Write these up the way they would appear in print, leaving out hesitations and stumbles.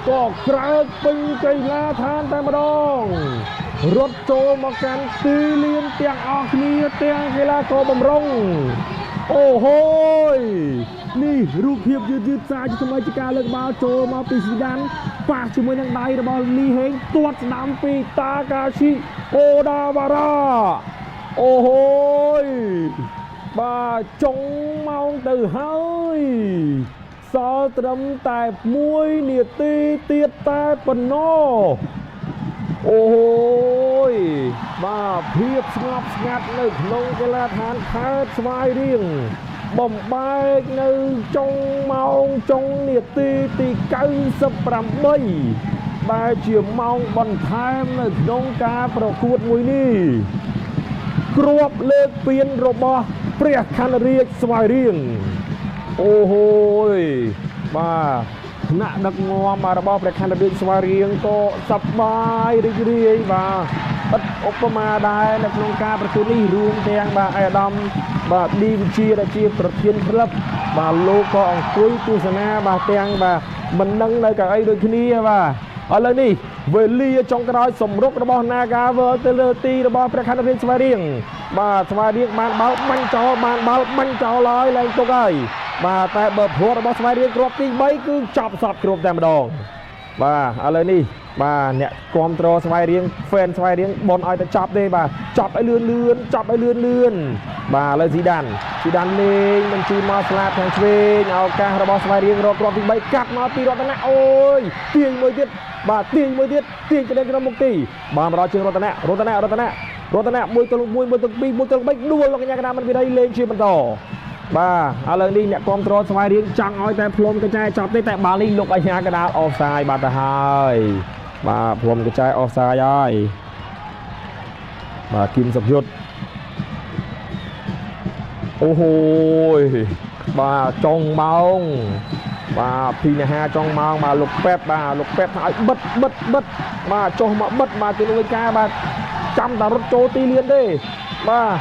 ក៏ក្រើកពេញកីឡាដ្ឋានតែម្ដងរត់ចូលមកកាន់ទីលានទាំងអស់គ្នាទាំងកីឡាករបំរុងអូហូយនេះរូបភាពយឺតយឺតសាជាថ្មីជាការលើកបាល់ចូលមកពីស៊ីដានប៉ះជាមួយនឹងដៃរបស់លីហេងទាត់ស្ដាំពីតាកាឈីអូដាវ៉ារ៉ាអូហូយបាទចុងម៉ោងទៅហើយសល់ត្រឹមតែ1នាទីទៀតតែប៉ុណ្ណោះអូយបាទភាពស្ងប់ស្ងាត់នៅក្នុងកីឡាដ្ឋានខេត្តស្វាយរៀងបំបែកនៅចុងម៉ោងចុងនាទីទី98ដែលជាម៉ោងបន្ថែមនៅក្នុងការប្រកួតមួយនេះគ្រាប់លើកពានរបស់ព្រះខ័នរាជស្វាយរៀងអូហូយបាទថ្នាក់ដឹកនាំបាទរបស់ព្រះខ័នរាជស្វាយរៀងក៏សប្បាយរីករាយបាទឥតឧបមាដែរនៅក្នុងការប្រកួតនេះរួមទាំងបាទឯកឧត្តមបាទឌីវិជាដែលជាប្រធានក្លឹបបាទលោកក៏អង្គុយទស្សនាបាទទាំងបាទមិនដឹងនៅកៅអីដូចគ្នាបាទឥឡូវនេះវេលាចុងក្រោយសម្រុករបស់ Nagavel ទៅលើទីរបស់ព្រះខ័នរាជស្វាយរៀងបាទស្វាយរៀងបានបាល់បាញ់ចោលបានបាល់បាញ់ចោលហើយឡើងទុកហើយបាទតែបើព្រោះរបស់ស្វាយរៀងគ្រាប់ទី3គឺចប់សពគ្រប់តែម្ដងបាទឥឡូវនេះបាទអ្នកគ្រប់គ្រងស្វាយរៀង fan ស្វាយរៀងបនឲ្យតែចប់ទេបាទចប់ឲ្យលឿនលឿនចប់ឲ្យលឿនលឿនបាទឥឡូវស៊ីដានស៊ីដានលេងបញ្ជូនមកស្លាបខាងឆ្វេងឱកាសរបស់ស្វាយរៀងរកគ្រាប់ទី3កាត់មកពីរតនៈអូយទាញមួយទៀតបាទទាញមួយទៀតទាញទៅក្នុងមុខទីបាទមកដល់ជើងរតនៈរតនៈរតនៈរតនៈ1ទល់1 1ទល់2 1ទល់3ដួលលោកកញ្ញាកណ្ដាលមិនវិរីលេងជាបន្តបាទឥឡូវនេះអ្នកគ្រប់គ្រងស្វាយរៀងចង់ឲ្យតែផ្លុំកញ្ចែចប់ទេតែបាល់នេះលោកអញ្ញាកណ្ដាលអฟសាយបាត់ទៅហើយបាទផ្លុំកញ្ចែអฟសាយហើយបាទគឹមសុខយុទ្ធអូហូយបាទចុងម៉ោងបាទភីណាហាចុងម៉ោងបាទលោកពេបបាទលោកពេបថាឲ្យបិទបិទបិទបាទចុះមកបិទបាទជំនួយការបាទចាំតែរត់ចូលទីលានទេបាទ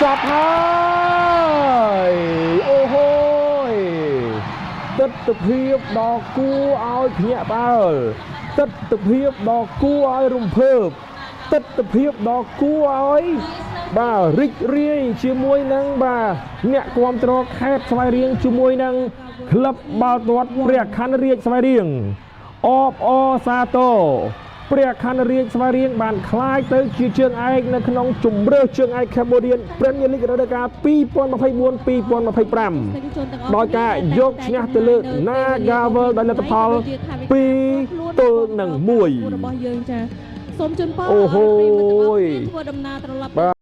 ចាប់ហើយអូហូយទិដ្ឋភាពដ៏គួរឲ្យភ្ញាក់ផ្អើលទិដ្ឋភាពដ៏គួរឲ្យរំភើបទិដ្ឋភាពដ៏គួរឲ្យបាទរីករាយជាមួយនឹងបាទអ្នកគាំទ្រខេត្តស្វាយរៀងជាមួយនឹងក្លឹបបាល់ទាត់ព្រះខ័នរាជស្វាយរៀងអបអរសាទរព្រះខ័នរាជស្វាយរៀងបានក្លាយទៅជាជើងឯកនៅក្នុងជម្រើសជើងឯក Cambodian Premier League រដូវកាល2024-2025ដោយការយកឈ្នះទៅលើ Nagavel ដោយលទ្ធផល2ទល់នឹង1 របស់យើងចាសូមជូនពរ អូហូ ឲ្យប្រិយមិត្តទាំងអស់ យ គ្នាធ្វើដំណើរត្រឡប់ បាទ